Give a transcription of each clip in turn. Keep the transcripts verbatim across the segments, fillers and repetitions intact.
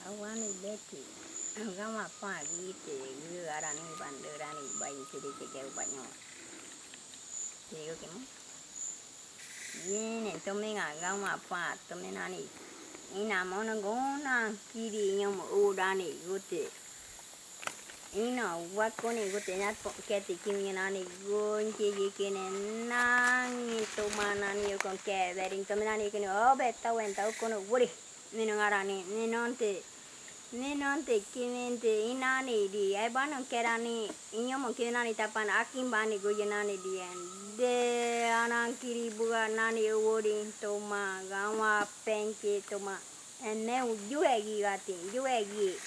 Awanibeti, Gama Pangiti, Gu Arani Bandurani, Bai Tiri Keke Banyo. Tigo kemo. Yene, Tomenga, Gama Pang, Tomenani. Ina mono gona kiri nyomo urani guti. Ina wakoni guti nat po keti kimi nani gunji yikini nani Tomenani yukon ke bering Tomenani yikini obe tawen tau kono wuri. Minong arani, minonte, minonte, kiminti, inani di, ai banon kerani, inyomo kiminani tapan, akin bani guyu nani di, ende, anan kiri buga nani uwuri, Toma, Gama Pengki, Toma, ene, u, yue gi gati, yue gi.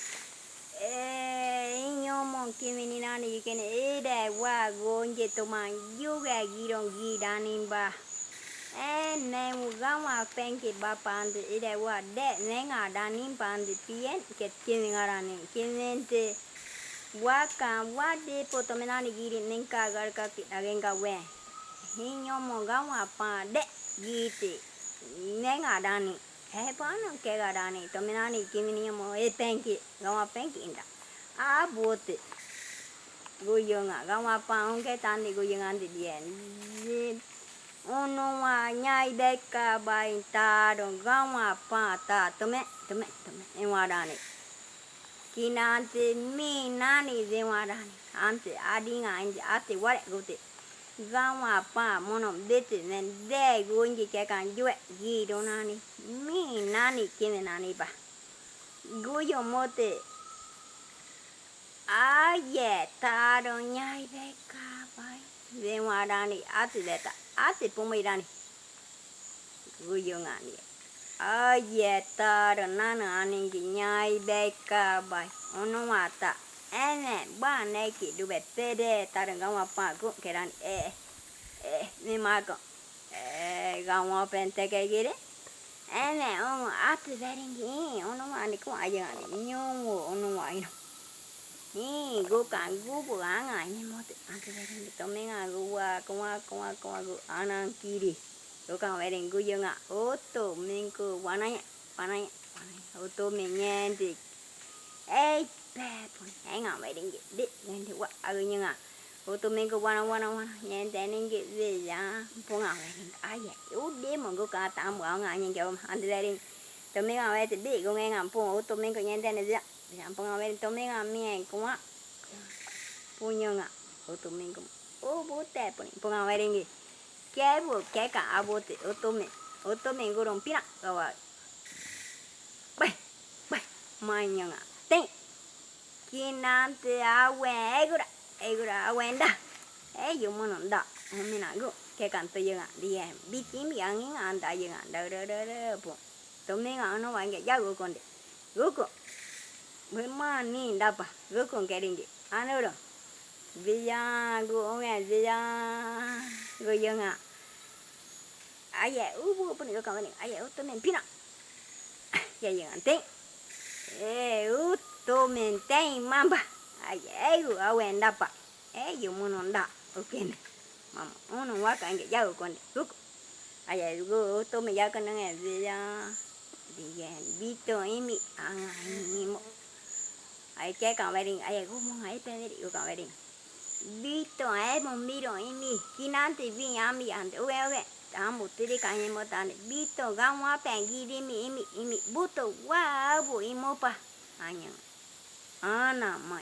E, inyomo kiminani nani yikini, ide wa gunji Toma, yue gi ron gi dani ba. E, me u Gama Pengki ba pandi, ide wa de, menga dani pandi, pien, ket kiminga dani, kiminti, wa kan, wa de po Tomenani giri, ningka garka ki, agenga we. Inyomo Gama Pang de, giti, menga dani. E, panon kega dani, Tomenani, kiminyomo, e, Pengki, Gama Pengki inda. A, buti. Guyunga, Gama Pang, ungke tandi guyunga di dien. Di, ununga, nyai beka bai ta don, Gama Pang, ta, Tome, Tome, Tome, inwa dani. Kinanti, minani, zinwa dani. Anti, adinga, anti, ati, ware, guti. Gama Pang, mono, beti, men, de, gunji, kekan, yue, gi, donani. Minani, kiminani, ba. Guyo mote. Aye, ta don nyai beka bai. Zinwa dani, ati beta, ati pumui dani. Guyunga ni. Aye, ta don nana aningi nyai beka bai. Ununga ta. Ene, ba neki dube pede, ta don Gama Pang gu keran. E, e, ni mako. E, Gama Peng teke giri. Ene, ungu, ati beringi, ununga ni ku aye ani, nyungu, ununga ino. Ni, gu kan, gu bu anga, ni mote, ati beringi, Tomenga, gu wa, ku wa, ku wa, ku wa, gu, anan kiri. Gu kan beringi, guyunga, Otomeng ku, wanaya, wanaya, wanaya, Otomeng nyenti. Ei, pe, pun, enga beringi, di, nyenti, wa, agu nyunga. Otomeng ku wana, wana, wana, nyente ninggi, beya, mpunga wening, aye, ude mo gu ka tambu, aunga, nyenge, om, andi wening, Tomenga weti, bi, gu ngenga, mpung, Otomeng ku nyente ne, beya, beya, mpunga wening, Tomenga, mie, kuma, punyonga, Otomeng ku, o, bute, puni, mpunga wening, kebu, keka, abute, Otomeng, Otomeng gurung, pina, gawa, bai, bai, manyonga, teng. Kinanti awen, egura, egura awen da. E, yu mono da. Omena gu, kekan tuyunga, di e, biti mi anginga, anda yunga, da, da, da, da, pu. Tomenga, ano wange, ya gu konde. Gu ko. Bemani, dapa, gu ko keringi. Ano ro. Biya, gu onge, biya, gu yunga. Aye, ubu puni gu kan wening. Aye, Otomeng pina. Aye, yunga teng. E, Otomeng teng mamba. Aye, gu awen dapa. E, yu mono da. Oken. Mama, ono waka nge ya okonde. Gu ko. Aye, gu Otomeng ya kanange biya. Biya, bito imi. Anga imi mo. Aye, kekan wening. Aye, gu mo ngai pe wening. Gu kan wening. Bito, e, mo miro imi, kinanti bi ami ante, uwe, uwe, tambu tiri kanye mo tane, bito, gawa pe, giri mi, imi, imi, buto, wa, bu, imo pa, anyang, ana mai,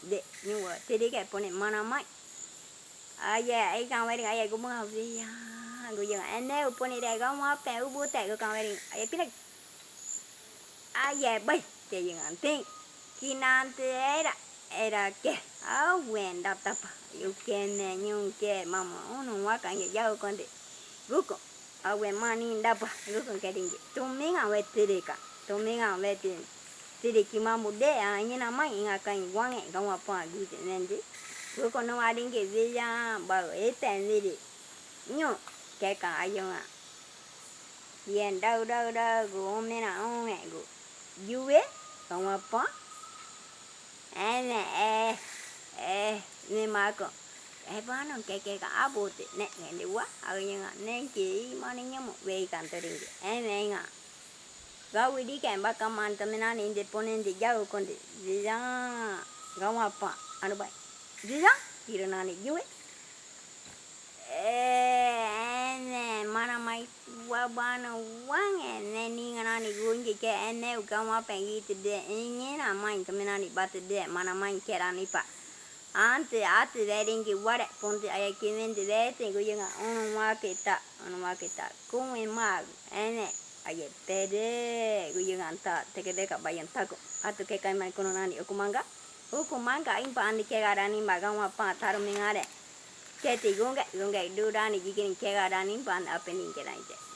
de, nyuwa, tiri ke pone, mana mai, aye, ai kan wening, aye, gu mo, awe, ya, gu yang, ene, u pone, de, gawa pe, u bu te, gu kan wening, aye, pina, Aye, bai, te yeng anting. Kinan te era, era ke. Awen dap tapa. Yu ke me nyung ke mama. Unu waka nge yau konde. Guko. Awen mani dapa. Guko ke ringe. Tuminga we tirika. Tuminga we ti. Tiriki mamu de. A, nyina mai inga kai wange. Gawa pa gu te nende. Guko no wa ringe. Ziya. Ba, ete niri. Nyu. Keka ayunga. Yen dau dau dau gu mena onge gu. Yue, kama pa. Ene, e, e, ni mako. E, bano keke ka abu te, ne, ne, ne, wa, ayunga, ne, ki, mani nyamu, we, kan, to, ringe. Ene, nga. Gauirikei, baka man tamanani, indeponente, yau konte, ziza, gauapan, arubai, ziza, tirunani, yue. E, ene, mana mai, wa, bana, wang, ene, ninga nani, gungi ke, ene, gauapan, gitu de, ingena mai, tamanani, batu de, mana mai, keranipa. Anti, ati, beringki, ware, ponti, aya, kiminti, beti, guyunga, unu, wake, ta, unu, wake, ta, kumi, ma, ene, aye, pede, guyunga, ta, tekebeka, bayan, taku, atu, kekaimai, kuno nani, ukumanga, ukumanga, impa, ani, kega, rani, ma, gauapan, taru, mingare, keti, gunge, gunge, du, rani, gigini, kega, rani, impa, ani, apenin, kerante.